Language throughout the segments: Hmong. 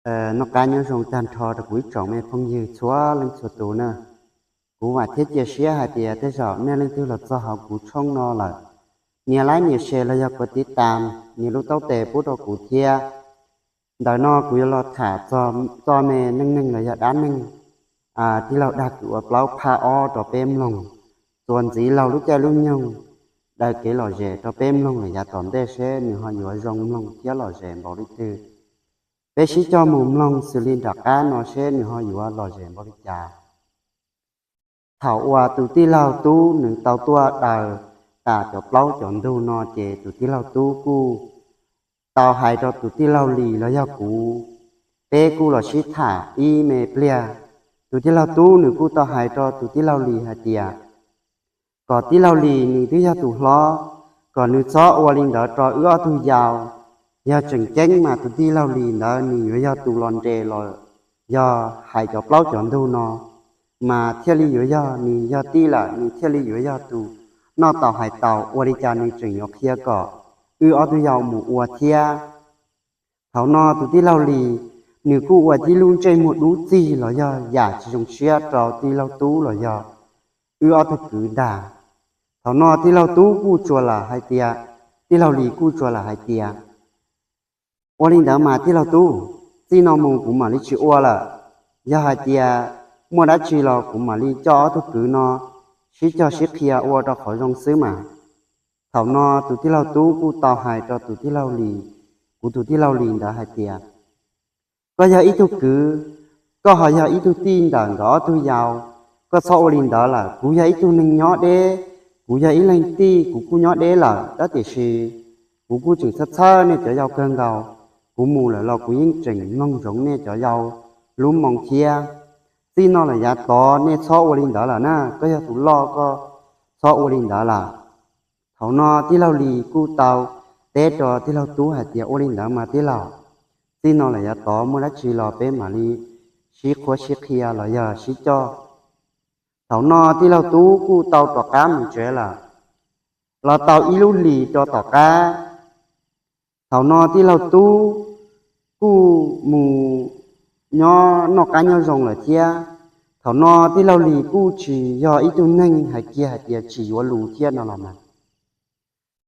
Noj qab nyob zoo tag nrho rau kuv ib tsoom me phooj ywg txhua leej txhua tus na. Kuv vam thiab cia siab hais tias tej zaum nej leej twg los txog hauv kuv tshooj no lawm, nias like nias share los yog kuv tiv tas, nias lub taub tes pub rau kuv thiab. Ntawm no kuv yuav los tham txog txoj me neej neeg los yog dab neeg tij laug dag kwv ua plaub phaj ob rau peb mloog, txuas ntxiv laug lub caij lub nyoog, daws kev lom zem rau peb mloog lawm yav tom ntej seb nws ho yuav zoo mloog thiab lom zem npaum li twg. Peb sib coj mus mloog xws li nram qab no seb nws ho yuav lom zem npaum li cas. Thaum uas tus tij laug Tub nws tau tuaj daws tas cov plaub cov ntug no ces tus tij laug Tub kuj tau hais rau tus tij laug Lis los yog kuv, peb kuj los sib tham ib me pliag. Tus tij laug Tub nws kuj tau hais rau tus tij laug Lis hais tias kom tij laug Lis nws twb yog tus hlob, kom nws txhob ua li ntawd rau wb ob tug yau. Yog tseem ceeb mas tus tij laug Lis ntawd nws yuav yog tus los nres los yog hais cov plaub cov ntug no, mas thiaj li yuav yog nws yog tij lawm, nws thiaj li yuav yog tus noj tau hais tau. Ua li cas nws tseem yuav qhia kom wb ob tug yau mus ua thiab? Thaum no tus tij laug Lis nws kuj ua tib lub ntsej muag dub txig los yog yam tsis zoo siab rau tij laug Tub los yog wb ob tug kwv ntag. Thaum no tij laug Tub kuj tsuas lam hais tias, tij laug Lis kuj tsuas lam hais tias, ua li ntawd mas tij laug Tub, txij no mus kuv mam li tsis ua lawm. Yog hais tias muaj dab tsi los kuv mam li coj ob tug kwv no sib cog sib qhia ua rau qhov zoo xwb mas. Thaum no tus tij laug Tub kuj tau hais rau tus tij laug Lis, kuv tus tij laug Lis ntawd hais tias, koj yog ib tug kwv, koj ho yog ib tug tij ntawm nkawd ob tug yau, koj txhob ua li ntawd lawm. Kuv yog ib tug neeg nyob deb, kuv yog ib leeg tij kuv kuj nyob deb lawm, tab tiam sis kuv kuj tseem txhawj txhawj nej cov yau kawg nkaus. Kuv mus lawm los kuv yeej tseem mloog ntsoov nej cov yau lub moo thiab. Txij no lawm yav tod nej txhob ua li ntawd lawm na, koj yog tus loj koj txhob ua li ntawd lawm. Thaum no tij laug Lis kuj tau teb rau tij laug Tub hais tias, ua li ntawd mas tij laug, txij no lawm yav tod muaj dab tsi los peb mam li sib qhuab sib qhia los yog sib coj. Thaum no tij laug Tub kuj tau rov qab mus tsev lawm. Los tau ib lub hlis rau tom qab, thaum no tij laug Tub kuj mus nyob noj qab nyob zoo lawm thiab. Thaum no tij laug Lis kuj tsis yog ib tug neeg hais kiag hais tias tsis yuav lus thiab no los mas.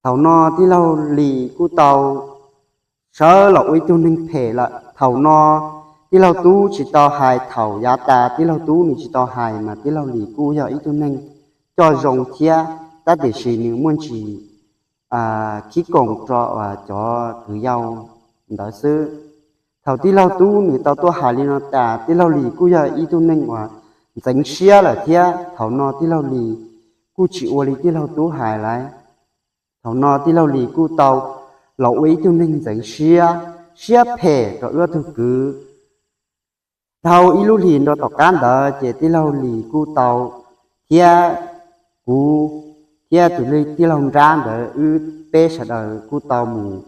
Thaum no tij laug Lis kuj tau sawv los ua ib tug neeg phem lawm. Thaum no tij laug Tub tsis tau hais, thaum yav tas tij laug Tub nws tsis tau hais mas tij laug Lis kuj yog ib tug neeg coj zoo thiab, tab tiam sis nws muaj ntsis khib koom rau cov kwv yau ntawd xwb. Thaum tij laug Tub nws tau tuaj hais li no tas tij laug Lis kuj yog ib tug neeg uas ntxeev siab lawm thiab. Thaum no tij laug Lis kuj tsis ua li tij laug Tub hais lawm. Thaum no tij laug Lis kuj tau los ua ib tug neeg ntxeev siab, siab phem rau wb ob tug kwv. Dhau ib lub hlis rau tom qab ntawd ces tij laug Lis kuj tau thiab kuv thiab tus tij laug Nrab ntawd wb peb sawv daws kuj tau mus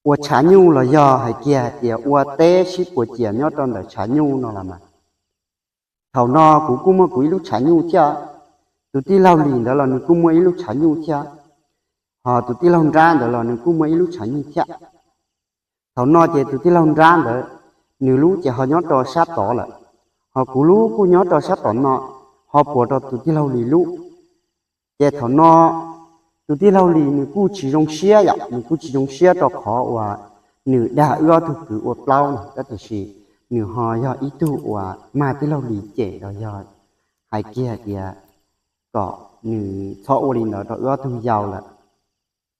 ua tshav nyuj los yog hais kiag hais tias ua teb sib puas ciam nyob rau ntawm tshav nyuj no los mas. Thaum no kuv kuj muaj kuv ib lub tshav nyuj thiab, tus tij laug Lis ntawd los nws kuj muaj ib lub tshav nyuj thiab, ho tus tij laug Nrab ntawd los nws kuj muaj ib lub tshav nyuj thiab. Thaum no ces tus tij laug Nrab ntawd nws lub ces ho nyob rau sab tod lawm, ho kuv lub kuj nyob rau sab tom no, ho puas rau tus tij laug Lis lub. Ces thaum no tus tij laug Lis nws kuj tsis zoo siab yom, nws kuj tsis zoo siab rau qhov uas nws dag wb ob tug kwv ua plaub no, tab tiam sis nws ho yog ib tug uas mag tij laug Lis cem los yog hais kiag hais tias kom nws txhob ua li ntawd rau wb ob tug yau lawm.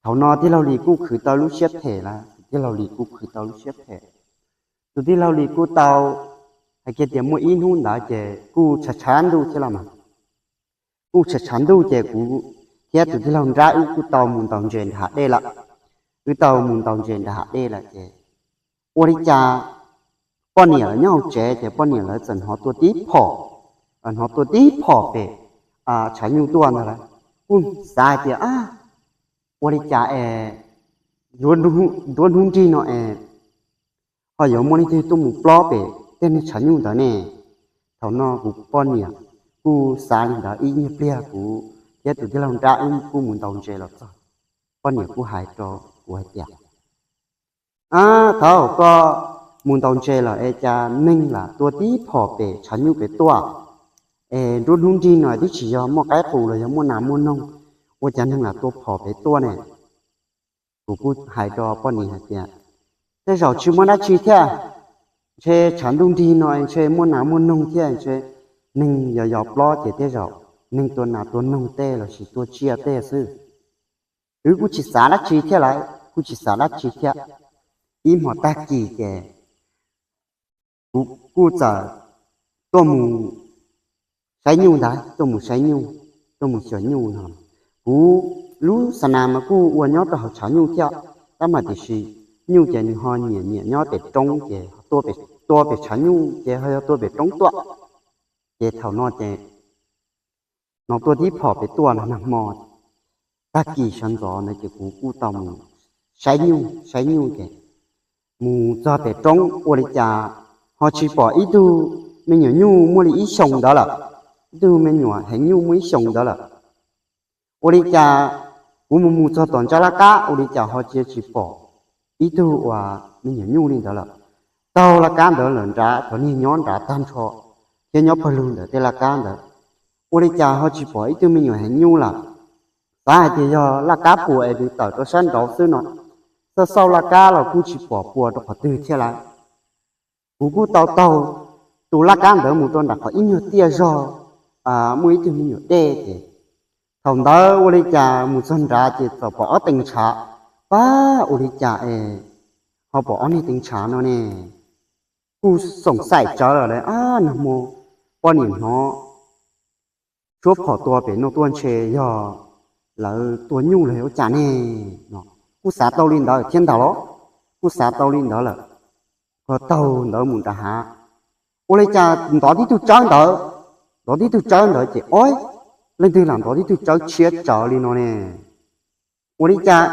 Thaum no tij laug Lis kuj khwv tau lub siab phem lawm, tus tij laug Lis kuj khwv tau lub siab phem. Tus tij laug Lis kuj tau hais kiag tias muaj ib hnub ntawd ces kuj tshav tshav ntuj thiab los mas. Kuj tshav tshav ntuj ces kuv thiab tus tij laug Nrab wb kuj tau mus ntaus ntses nram hav dej lawm. Wb tau mus ntaus ntses nram hav dej lawm ces ua li cas poj niam lawv nyob hauv tsev ces poj niam lawv txawm hnov tua tib phom, hnov tua tib phom pem tshav nyuj tuaj ntag lawm. Kuj xav hais tias ua li cas es nruab hnub nrig no es ho yuav muaj leej twg tuaj mus plob pem tej niag tshav nyuj ntawd ne? Thaum no kuv poj niam kuj xav li ntawd ib nyuag pliag, kuv thiab tus tij laug Nrab wb kuj mus ntaus ntses los txog. Poj niam kuj hais rau kuv hais tias, a, thaum koj mus ntaus ntses los es cas neeg lam tua tib phom pem tshav nyuj pem tuaj. Es nruab hnub nrig no twb tsis yog muaj qaib qus los yog muaj nas muaj noog, ua cas neeg lam tua phom pem tuaj ne? Kuv kuj hais rau poj niam hais tias, tej zaum tsis muaj dab tsi thiab, ntshe tshav ntuj nrig no ntshe muaj nas muaj noog thiab, ntshe neeg yos yos plob ces tej zaum neeg tua nas tua noog tej lossis tua tsiaj tej xwb. Wb kuj tsis xav dab tsi thiab lawm, kuj tsis xav dab tsi thiab. Ib hmo tag kis ces kuv kuj txawm tuaj mus saib nyuj ntag, tuaj mus saib nyuj, tuaj mus xyuas nyuj no. Kuv lub xa nas mas kuj ua nyob rau hauv tshav nyuj thiab, tab mas tiam sis nyuj ces nws ho nyiam nyiam nyob pem roob ces tua pem tshav nyuj ces ho yog tua pem roob tuaj. Ces thaum no ces no tua tib phom pem tuaj no nag hmo, tag kis sawv ntxov ntawd ces kuv kuj tau mus saib nyuj, saib nyuj ces mus txog pem roob ua li cas ho tsis pom ib tug me nyuam nyuj muaj li ib xyoos ntawd lawm, ib tug me nyuam heev nyuj muaj ib xyoos ntawd lawm. Ua li cas kuv mus mus txog tom ntsab laj kab ua li cas ho cia tsis pom ib tug uas me nyuam nyuj li ntawd lawm. Taug laj kab ntawd lawm nrad, cov niag nyob nrad tag nrho thiab nyob pawg lug ntawm tej laj kab ntawd, ua li cas ho tsis pom ib tug me nyuam heev nyuj lawm. Xav hais tias yog laj kab puas es nws tawm rau sab nraud xwb no, xauj xauj laj kab los kuj tsis pom puas rau qhov twg thiab lawm. Kuv kuj tau taug tus laj kab ntawd mus rau nram qhov ib nyuag tiaj zog muaj ib tug me nyuam dej ces thaum ntawd ua li cas mus txog nrad ces txawm pom ob teev ntshav. Pab, ua li cas es ho pom ob niag teev ntshav no ne? Kuj xoom xaim tsawv lawm, nag hmo poj niam hnov suab phom tua pem no tuaj ntshe yog lawv tua nyuj los ua cas ne no. Kuj xav tau li ntawd thiab ntag los, kuj xav tau li ntawd lawm. Kuv taug ntawd mus nram hav, ua li cas ntov tib tug tsawb ntawd, ntov tib tug tsawb ntawd ces ob, leej twg lam ntov tib tug tsawb tshiab tsawv li no ne? Ua li cas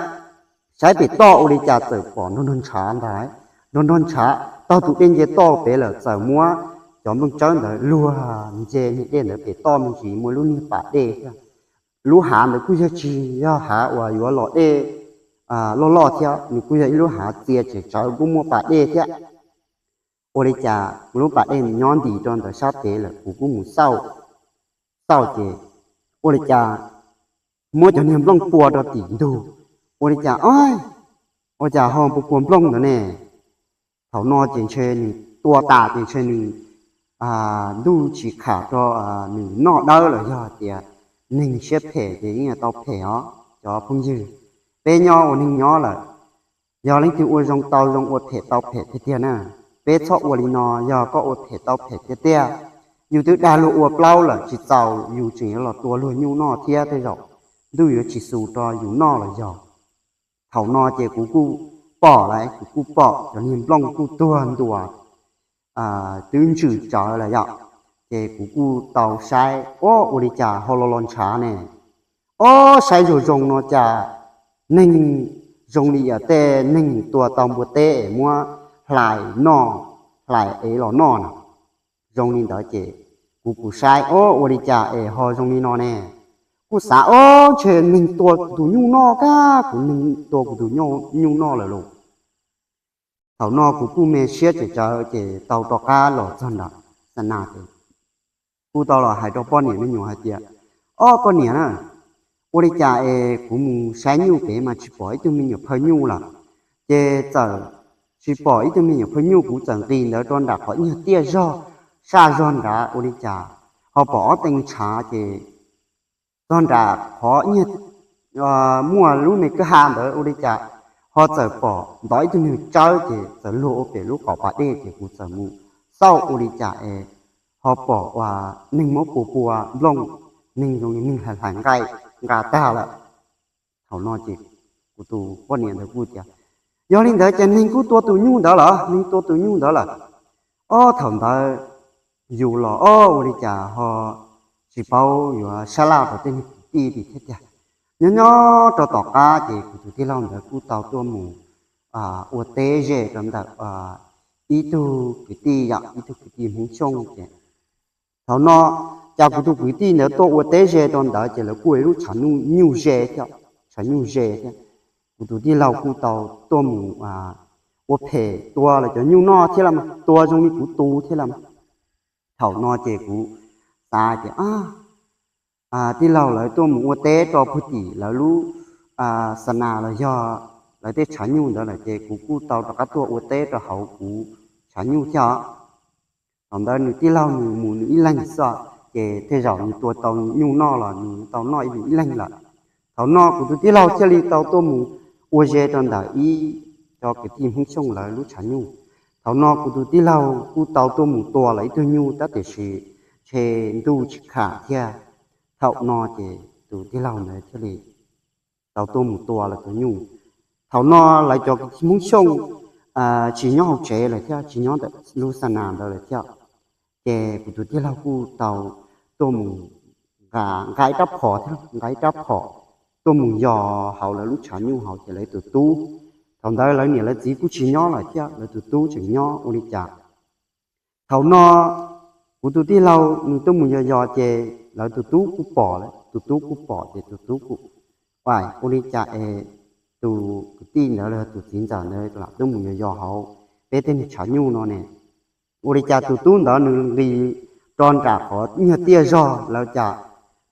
saib pem toj ua li cas txawm pom nrog nrog ntshav ntag, nrog nrog ntshav taug tus dej nce toj pem lawm txawm muab cov nplooj tsawb ntawd luag nce niag dej ntawd pem toj me ntsis muaj lub niag pas dej thiab. Lub hav ntawd kuj yog tsis yog hav uas yuav los dej loj loj thiab, nws kuj yog ib lub hav txia tseem tsawv kuj muaj pas dej thiab. Ua li cas lub pas dej nyob ntim rau ntawd sab pem lawm kuv kuj mus xauj, xauj ces ua li cas muab cov niag nplooj pua rau tim ntug, ua li cas, ua cas ho pua pua nplooj ntawd ne? Thaum no ces ntshe nws tua tas ces ntshe nws ntuj tsis kham rau nws noj dawb los yog tias neeg siab phem ces yeej tau phem os cov phooj ywg. Peb nyob ua neeg nyob lawm, yog leej twg ua zoo tau zoo ua phem tau phem tiag tiag na. Peb txhob ua li no, yog koj ua phem tau phem tiag tiag, yus twb dag luag ua plaub lawm tsis txaus yus tseem yuav los tua luag nyuj noj thiab tej zaum ntuj yuav tsis xus rau yus noj los yog. Thaum no ces kuv kuj pom lawm, kuv kuj pom cov niag nplooj kuj tuag ntua twb ntsws tsawv lawm yom. Ces kuv kuj tau saib, o, ua li cas ho los los ntshav ne? O, saib zoo zoo no cas neeg zoo li yam tej neeg tua tau npua teb es muab hlais noj, hlais ev los noj na. Zoo li ntawd ces kuv kuj saib, o, ua li cas es ho zoo li no ne? Kuj xav, o, ntshe neeg tua kuv tus nyuj noj kab, kuv neeg tua kuv tus nyuj noj lawm lauj. Thaum no kuv kuj me siab tsem tsawv ces tau rov qab los txog nram xa nas ces kuj tau los hais rau poj niam me nyuam hais tias, o, poj niam na, ua li cas es kuv mus saib nyuj pem mas tsis pom ib tug me nyuam phawj nyuj lawm. Ces txawm tsis pom ib tug me nyuam phawj nyuj, kuv txawm nqis ntawd rau nram qhov nyuag tiaj zog, saj zog nrad ua li cas ho pom ob teev ntshav ces txog nram qhov nyuag muaj lub me kwj ha ntawd ua li cas ho txawm pom ntov ib tug nyuag tsawb ces txawm luag ua pem lub qaum pas dej ces kuv txawm mus xauj ua li cas es ho pom ua neeg muab pua pua nplooj, neeg zoo li neeg hlais hlais nqaij nqa tag lawm. Thaum no ces kuv tus poj niam ntawd kuj tias, yog li ntawd ces neeg kuj tua tus nyuj ntawd lawm, neeg tua tus nyuj ntawd lawm. Ob, thaum ntawd yus los ob ua li cas ho tsis paub yuav sab laj rau tej niag kwv tij li thiab tiag. Nyob nyob rau tom qab ces kuv tus tij laug ntawd kuj tau tuaj mus ua teb ze rau ntawm ib tug kwv tij yom, ib tug kwv tij Hmoob Xyooj ces thaum no cas kuv tus kwv tij ntawd tuaj ua teb ze rau ntawd ces lawv kuj ua ib lub tshav nyuj ze thiab, tshav nyuj ze thiab. Kuv tus tij laug kuj tau tuaj mus ua phem tua lawv cov nyuj noj thiab los mas, tua zoo li kuv tus thiab los mas. Thaum no ces kuv xav tias, tij laug lawv tuaj mus ua teb rau puag tim lawv lub xa nas los yog lawv tej tshav nyuj ntawd lawm ces kuv kuj tau rov qab tuaj ua teb rau hauv kuv tshav nyuj thiab os. Thaum ntawd nws tij laug nws mus nws ib leeg xwb, ces tej zaum nws tua tau nyuj noj los nws tau noj ib nws ib leeg lawm. Thaum no kuv tus tij laug thiaj li tau tuaj mus ua ze rau ntawm ib cov kwv tij Hmoob Xyooj lawv lub tshav nyuj. Thaum no kuv tus tij laug kuj tau tuaj mus tua lawv ib tug nyuj tab tiam sis ntshe ntuj tsis kham thiab. Thaum no ces tus tij laug ntawd thiaj li tau tuaj mus tua lawv tus nyuj. Thaum no lawv cov kwv tij Hmoob Xyooj tsis nyob hauv tsev lawm thiab, tsis nyob ntawm lub xa nas ntawd lawm thiab. Ces kuv tus tij laug kuj tau tuaj mus nqa ib rab phom thiab, nqa ib rab phom tuaj mus yos hauv lawv lub tshav nyuj hauv ces lawv tus tub, thaum ntawd lawv niam lawv txiv kuj tsis nyob lawm thiab, lawv tus tub tseem nyob ua li cas. Thaum no kuv tus tij laug nws tuaj mus yos yos ces lawv tus tub kuj pom lawm, tus tub kuj pom ces tus tub kuj, ua li cas es tus kwv tij ntawd los tus txiv ntxawm ntawd lam tuaj mus yos yos hauv peb tej niag tshav nyuj no ne? Ua li cas tus tub ntawd nws nqis rau nram qhov nyuag tiaj zog lawm cas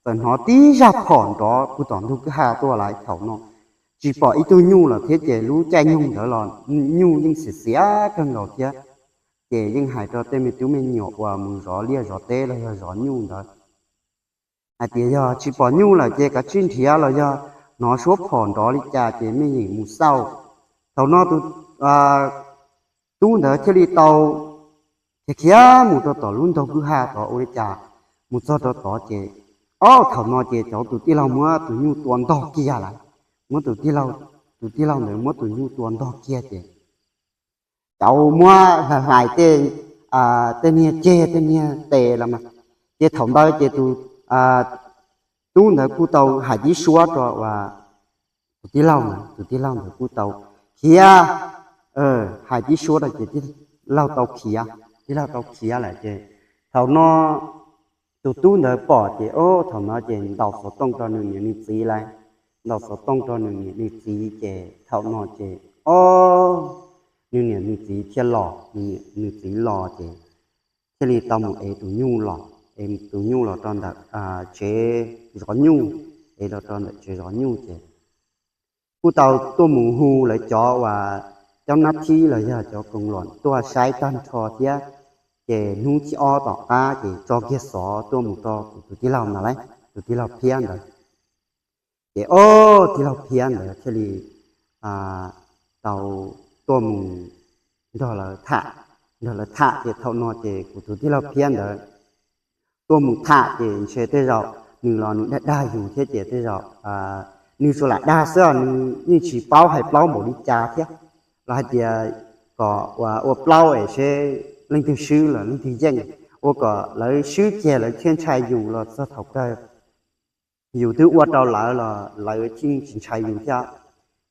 txawm hnov tib zaj phom nrov puag tom ntug kwj ha tuaj lawm. Thaum no tsis pom ib tug nyuj lawm thiab ces lub caij nyoog ntawd los nyuj yeej xiav xiav kawg nkaus thiab. Ces yeej hais rau tej me tub me nyuam uas mus zov liaj zov teb los yog zov nyuj ntawd hais tias yog tsis pom nyuj lawm ces kav tsij nrhiav los yog hnov suab phom nrov li cas ces mej yeem mus xauj. Thaum no tus tub ntawd thiaj li tau khiav khiav mus rau tom lub ntaug kwj ha tod ua li cas mus txog rau tod ces, ob thaum no ces cov tus tij laug muab tus nyuj tua ntog kiag lawm. Muab tus tij laug, tus tij laug ntawd muab tus nyuj tua ntog kiag ces cov muab hlais hlais tej, tej niag ceg tej niag tes los mas. Ces thaum ntawd ces tus tub ntawd kuj tau hais tib suab rau tus tij laug na, tus tij laug ntawd kuj tau khiav, hais tib suab rau ces tij laug tau khiav, tij laug tau khiav lawm ces thaum no tus tub ntawd pom ces ob thaum no ces ntaus xov tooj rau nws niam nws txiv lawm, ntaus xov tooj rau nws niam nws txiv ces thaum no ces ob nws niam nws txiv thiaj los, nws niam nws txiv los ces thiaj li tau mus ev tus nyuj los, ev tus nyuj los rau ntawm tsev zov nyuj, ev los rau ntawm tsev zov nyuj ces kuj tau tuaj mus hu lawv cov uas cov nab thib los yog cov koom luam tuaj saib tag nrho thiab. Ces hnub thib ob tom qab ces tso kiag xov tuaj mus rau kuv tus tij laug ntawd lawm, tus tij laug Phiab ntawd. Ces ob tij laug Phiab ntawd thiaj li tau tuaj mus nrog lawv tham, nrog lawv tham ces thaum no ces kuv tus tij laug Phiab ntawd tuaj mus tham ces ntshe tej zaum nws los nws dag dag yus thiab ces tej zaum nws tsuas lam dag xwb, nws yeej tsis paub hais plaub npaum li cas thiab, los hais tias kom ua plaub es seb leej twg swb los leej twg yeej, ua kom lawv swb kiag lawv thiaj ntshai yus los txog thaum kawg yus twb ua rau lawv los lawv yeej tsis ntshai yus thiab.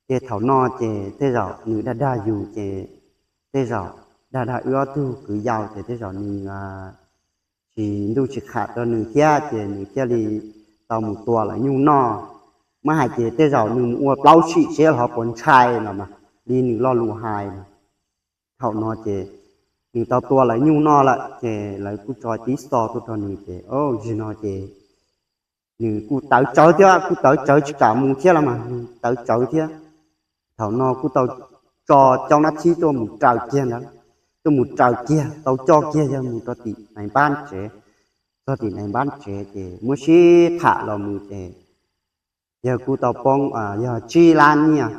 Ces thaum no ces tej zaum nws dag dag yus ces tej zaum dag dag wb ob tug kwv yau ces tej zaum nws tsis, ntuj tsis kham rau nws thiab ces nws thiaj li tau mus tua lawv nyuj noj. Muab hais ces tej zaum nws mus ua plaub sim seb ho puas ntshai no mas, li nws lo lus hais no. Thaum no ces nws tau tua lawv nyuj noj lawm ces lawv kuj tso tib xov tuaj rau nws ces, o, zaum no ces nws kuj tawv tsawv thiab, kuj tawv tsawv tsis kam mus thiab los mas nws tawv tsawv thiab. Thaum no kuj tau tso cov nab thib tuaj mus raws kiag ntawd, tuaj mus raws kiag tau coj kiag yawg mus rau tim nais npab tsev. Txog tim nais npab tsev ces muab sib tham los mus ces yawg kuj tau poob yog tsib lab nyiaj.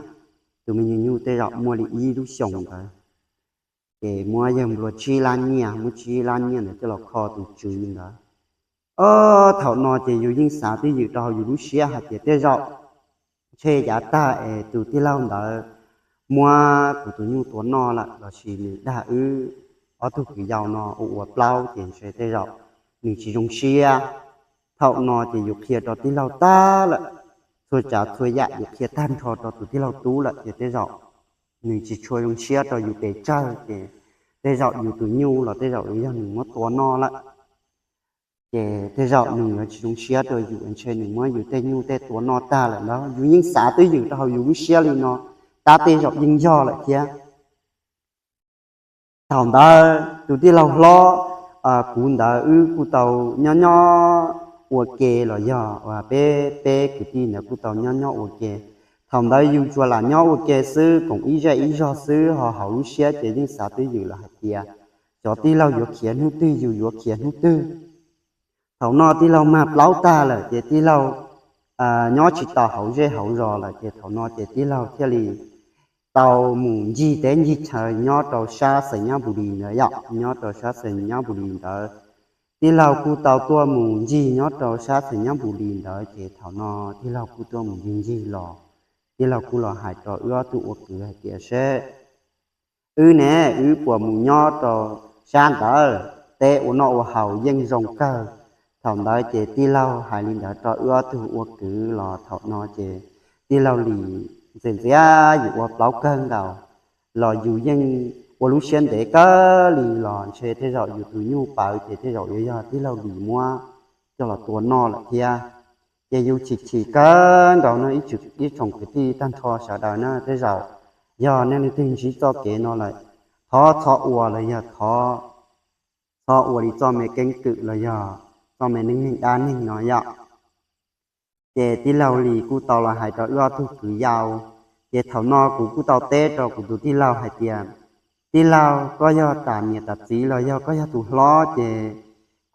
Tus me nyuam nyuj tej zaum muaj li ib lub xyoos ntawd, ces muab yawg nplua tsib lab nyiaj, muab tsib lab nyiaj ntawd coj los kho tus tswv ntawd. O, thaum no ces yus yeej xav twj ywm rau hauv yus lub siab hais tias tej zaum ntshe yav tag es tus tij laug ntawd muab kuv tus nyuj tua noj lawm lossis nws dag wb ob tug kwv yau no ua ua plaub ces ntshe tej zaum nws tsis zoo siab. Thaum no ces yus qhia rau tij laug tag lawm, txhua tsav txhua yam yus qhia tag nrho rau tus tij laug tub lawm ces tej zaum nws tsis tshua zoo siab rau yus pes tsawg ces tej zaum yus tus nyuj los tej zaum yog nws muab tua noj lawm. Ces tej zaum nws yuav tsis zoo siab rau yus, ntshe nws muab yus tej nyuj tej tua noj tag lawm ntag. Yus yeej xav twj ywm rau hauv yus lub siab li no, tab tej zaum yeej yog lawm thiab. Thaum ntawd tus tij laug hlob, kuv ntawd wb kuj tau nyob nyob ua ke los yog peb peb kwv tij ntawd kuj tau nyob nyob ua ke. Thaum ntawd yus tsuas lam nyob ua ke xwb, koom ib zej ib zog xwb, ho hauv lub siab ces yeej xav twj ywm los hais tias cov tij laug yuav khiav hnub twg yus yuav khiav hnub twg. Thaum no tij laug mag plaub tag lawm ces tij laug nyob tsis tau hauv zej hauv zos lawm ces thaum no ces tij laug thiaj li tau mus ncig teb ncig chaw nyob rau sab Xais Nyab Npus Lis ntawd yom, nyob rau sab Xais Nyab Npus Lis ntawd. Tij laug kuj tau tuaj mus ncig nyob rau sab Xais Nyab Npus Lis ntawd ces thaum no tij laug kuj tuaj mus ncig ncig los tij laug kuj los hais rau wb ob tug ua kwv hais tias seb wb ne, wb puas mus nyob rau sab ntawd, teb ua noj ua haus yeej zoo kawg. Thaum ntawd ces tij laug hais li ntawd rau wb ob tug ua kwv los thaum no ces tij laug Lis ntxias ntxias yus ua plaub kawg nkaus los yus yeej ua lub siab ntev kawg li los ntshe tej zaum yus tus nyuj pawv ces tej zaum yuav yog tij laug Lis muab coj los tua noj lawm thiab. Ces yus chim chim kawg nkaus no ib tsoom kwv tij tag nrho sawv daws na, tej zaum yog nej leej twg ntsib txoj kev no lawm, thov txhob ua los yog thov txhob ua li txoj me keeb kwm los yog txoj me neej neeg dab neeg no yom. Ces tij laug Lis kuj tau los hais rau wb ob tug kwv yau. Ces thaum no kuv kuj tau teb rau kuv tus tij laug hais tias, tij laug, koj yog tas niam tas txiv los yog koj yog tus hlob ces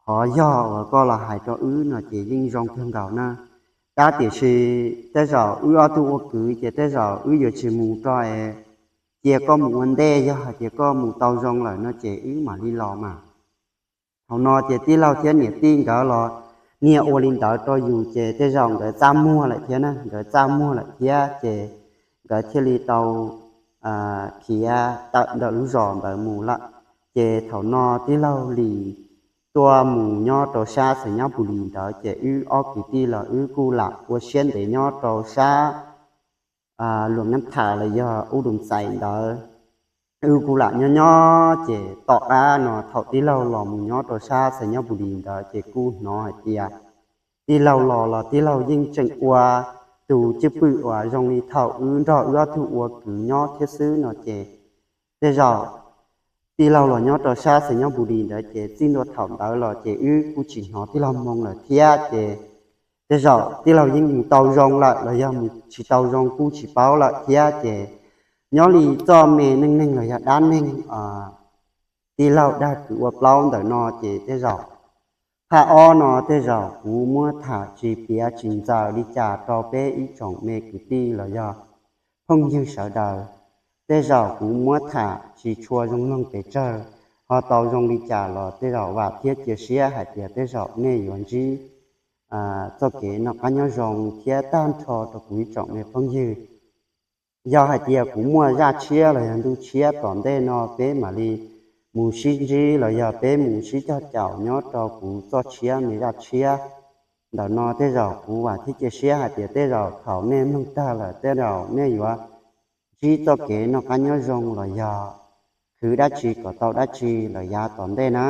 qhov yog uas koj los hais rau wb no ces yeej zoo kawg nkaus na. Tab tiam sis tej zaum wb ob tug ua kwv ces tej zaum wb yuav tsis mus rau es cia koj mus ua ntej, yog hais tias koj mus tau zoo lawm no ces wb mam li los mas. Thaum no ces tij laug thiab niam tij nkawd los niag ua li ntawd rau yus ces tej zaum nkawd txaj muag lawm thiab na, nkawd txaj muag lawm thiab ces nkawd thiaj li tau khiav tawm ntawm lub zos ntawd mus lawm. Ces thaum no tij laug Lis tuaj mus nyob rau sab Xais Nyab Npus Lis ntawd ces wb ob kwv tij los wb kuj lam ua siab ntev nyob rau sab Luam Nyab Tham los yog Ub Dum Xais ntawd. Wb kuj lam nyob nyob ces tom qab no thaum tij laug los mus nyob rau sab Xais Nyab Npus Lis ntawd ces kuj hnov hais tias tij laug los los tij laug yeej tseem ua tus cwj pwm uas zoo li thaum wb nrog wb ob tug ua kwv nyob thiab xwb no ces tej zaum tij laug los nyob rau sab Xais Nyab Npus Lis ntawd ces txij ntua thaum ntawd los ces wb kuj tsis hnov tij laug moo lawm thiab ces tej zaum tij laug yeej mus tau zoo lawm los yog mus tsis tau zoo kuj tsis paub lawm thiab ces nyob li txoj me neej neeg los yog dab neeg tij laug dag kwv ua plaub ntawm no ces tej zaum phaj ob no tej zaum kuv muab tham tsis piav tsis ntxaws li cas rau peb ib tsoom me kwv tij los yog phooj ywg sawv daws. Tej zaum kuv muab tham tsis tshua zoo mloog pes tsawg, ho tau zoo li cas los tej zaum vam thiab cia siab hais tias tej zaum nej yuav ntsib txoj kev noj qab nyob zoo thiab tag nrho rau kuv ib tsoom me phooj ywg. Yog hais tias kuv muaj zaj tshiab los yog ntu tshiab tom ntej no peb mam li mus sib ntsib los yog peb mus sib cog caum nyob rau kuv txoj tshiab me zaj tshiab. Ntawm no tej zaum kuv vam thiab cia siab hais tias tej zaum thaum nej mloog tag lawm tej zaum nej yuav ntsib txoj kev noj qab nyob zoo los yog khwv dab tsi kom tau dab tsi lawm yav tom ntej na.